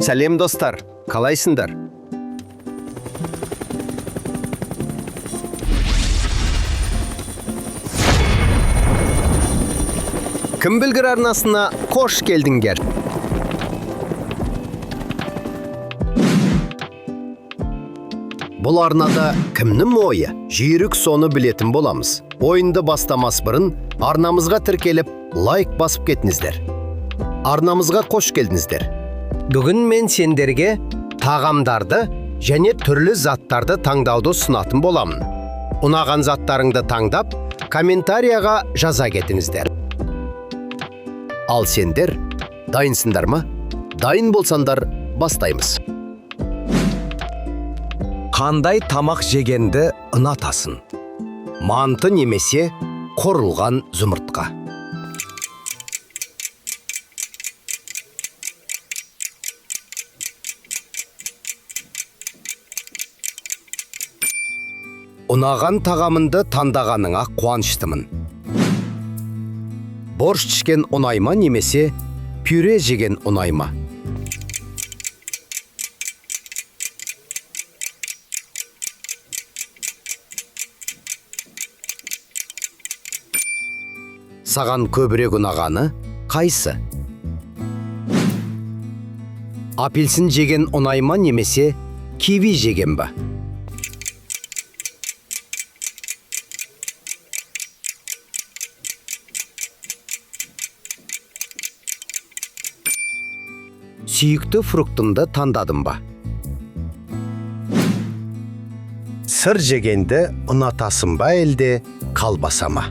Сәлем, достар, қалайсыңдар? Кім білгір арнасына қош келдіңдер. Бұл арнада кімнің ойы жүйрік, соны білетін боламыз. Ойынды бастамас бұрын арнамызға тіркеліп, лайк басып кетіңіздер. Арнамызға қош келдіңіздер. Бүгін мен сендерге тағамдарды және түрлі заттарды таңдауды ұсынатын боламын. Ұнаған заттарыңды таңдап, комментарияға жаза кетіңіздер. Ал сендер дайынсыңдар ма? Дайын болсаңдар, бастаймыз. Қандай тамақ жегенді ұнатасың? Манты немесе қорылған жұмыртқа? Ұнаған тағамынды таңдағаныңа қуаныштымын. Борщ ішкен ұнай ма немесе пюре жеген ұнай ма? Саған көбірек ұнағаны қайсы? Апельсин жеген ұнай ма немесе киви жеген ба? Сүйікті фруктымды таңдадым ба? Сыр жегенді ұнатасың ба, әлде колбаса ма?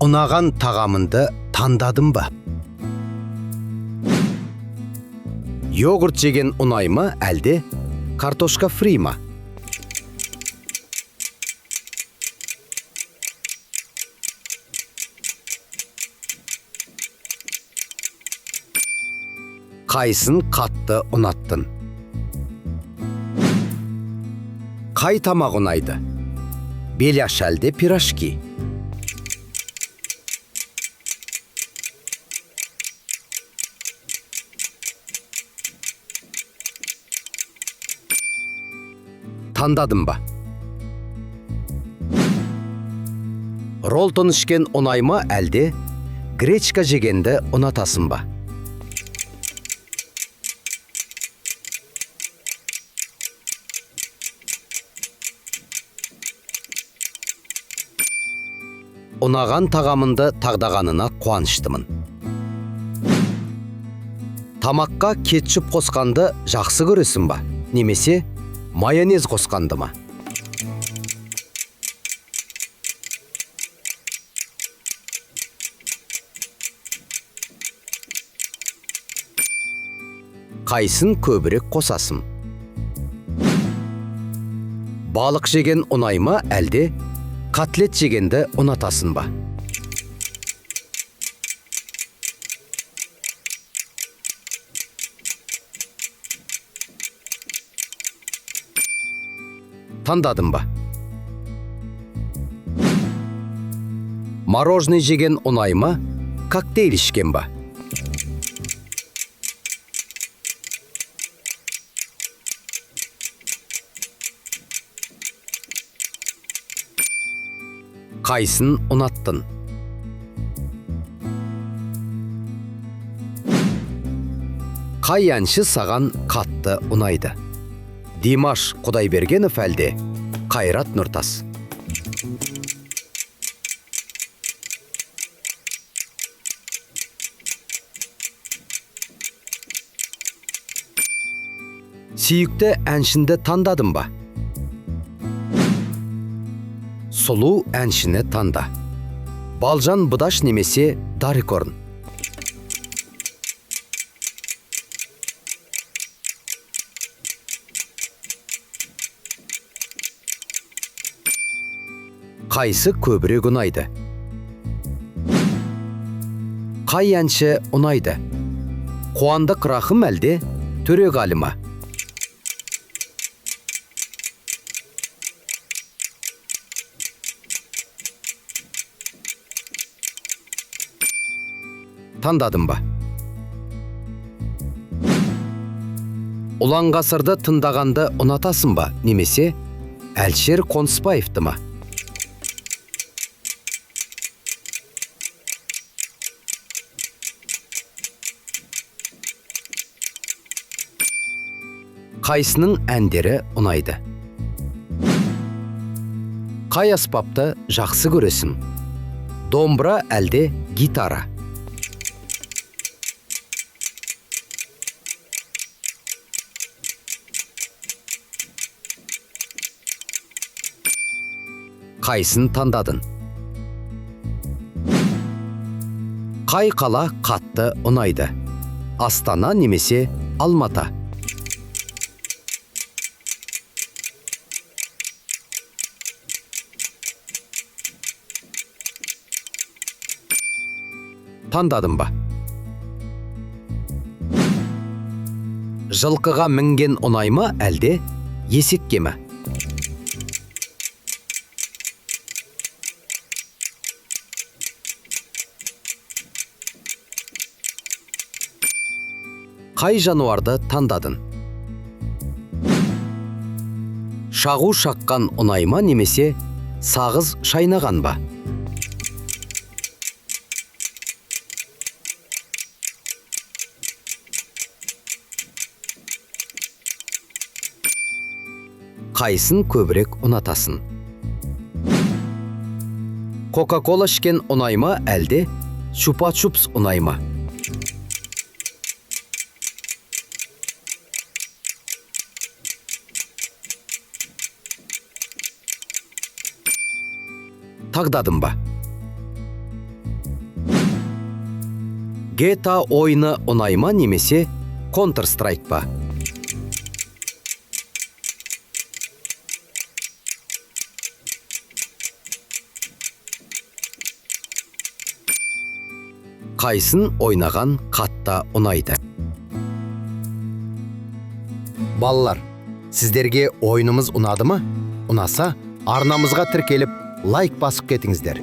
Ұнаған тағамынды таңдадым ба? Йогурт жеген ұнай ма, әлде картошка фри ма? Қайсын қатты ұнаттың? Қай тамақ ұнайды? Беляш әлде пирожки? Таңдадым ба? Ролтон ішкен ұнай ма, әлде гречка жегенді ұнатасың ба? Ұнаған тағамынды таңдағанына қуаныштымын. Тамаққа кетчуп қосқанды жақсы көресің ба? Немесе майонез қосқанды ма? Қайсын көбірек қосасың? Балық жеген ұнай ма, әлде котлет жегенді ұнатасың ба? Таңдадым ба? Мороженое жеген ұнай ма, коктейль ішкен ба? Қайсын ұнаттың? Қай әнші саған қатты ұнайды? Димаш Құдайбергенов әлде Қайрат Нұртас? Сүйікті әншінді таңдадың ба? Сұлу әншіні таңда. Балжан Бұдаш немесе Дарикорн? Қайсы көбірек ұнайды? Қай әнші ұнайды? Қуандық Рахым әлде Төреғалі ма? Таңдадың ба? Ұланғасырды тыңдағанды ұнатасың ба, немесе Әлішер Қонысбаевты ма? Қайсының әндері ұнайды? Қай аспапты жақсы көресің? Домбыра әлде гитара? Қайсын таңдадың? Қай қала қатты ұнайды? Астана немесе Алматы? Таңдадың ба? Жылқыға мінген ұнай ма, әлде есекке ме? Қай жануарды таңдадың? Шағу шаққан ұнай ма, немесе сағыз шайнаған ба? Қайсын көбірек ұнатасың? Кока-кола ішкен ұнай ма, әлде чупа-чупс ұнай ма? Таңдадың ба? GTA ойыны ұнай ма, немесе Counter-Strike па? Қайсын ойнаған қатты ұнайды? Балалар, сіздерге ойынымыз ұнады ма? Ұнаса, арнамызға тіркеліп, лайк басып кетіңіздер.